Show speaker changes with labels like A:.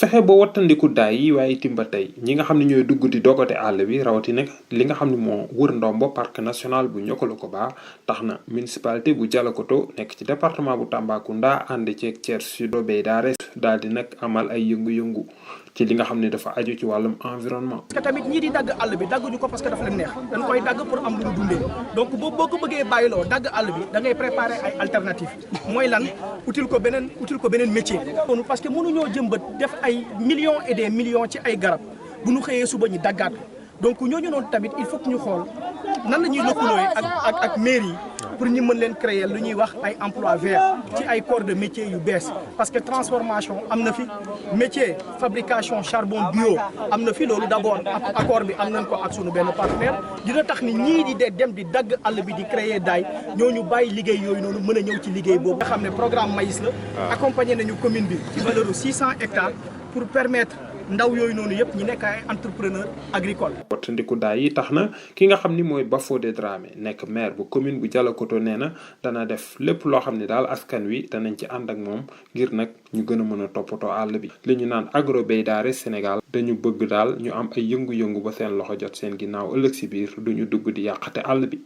A: fexe ba wattandiku daay yi waaye itam ba tey ñi nga xam ne ñooy dugg di dogote àll bi rawati nag li nga xam ne moo wër ndombo parc national bu Niokolo-Koba tax na municipalité bu Dialokoto nekk ci département bu Tambacounda ànd ceeg Thiès Sud Béydare daal di nag amal ay yëngu-yëngu ci li nga xam ne dafa aju ci wàllum environnement.
B: parce que tamit ñii di dagg àll bi dagguñu ko parce que dafa leen neex dañ koy dagg pour am lu ñu dundee donc boo ko bëggee bàyyiloo dagg àll bi da ngay préparer ay alternatives mooy lan util ko beneen métier. parce que mënuñoo jëmbat def ay millions et des millions ci ay garab bu ñu xëyee suba ñu daggaat donc ñooñu noonu tamit il faut que ñu xool nan la ñuy lëkkalooyee ak mairie yi pour ñu mën leen créer lu ñuy wax ay emploi vert ci ay corps de métier yu bees parce que transformation am na fi métier fabrication charbon bio am na fi loolu d'abord accord bi am nañ ko ak sunu benn partenaire dina tax ni ñii di dem di dagg àll bi di créer daay ñooñu bàyyi liggéey yooyu noonu mën a ñëw ci liggéey boobu nga xam ne programme maïs la accompagné nañu commune bi ci valeur u 600 hectares pour permettre ndaw yooyu noonu yëpp ñu nekk ay entrepreneur agricole.
A: wattandiku daay yi tax na ki nga xam ni mooy Bafodé Dramé nekk maire bu commune bu Dialokoto nee na dana def lépp loo xam ne daal askan wi danañ ci ànd ak moom ngir nag ñu gën a mën a toppatoo àll bi. li ñu naan Agro Béydare Sénégal dañu bëgg daal ñu am ay yëngu-yëngu ba seen loxo jot seen ginnaaw ëllëg si biir duñu dugg di yàqate àll bi.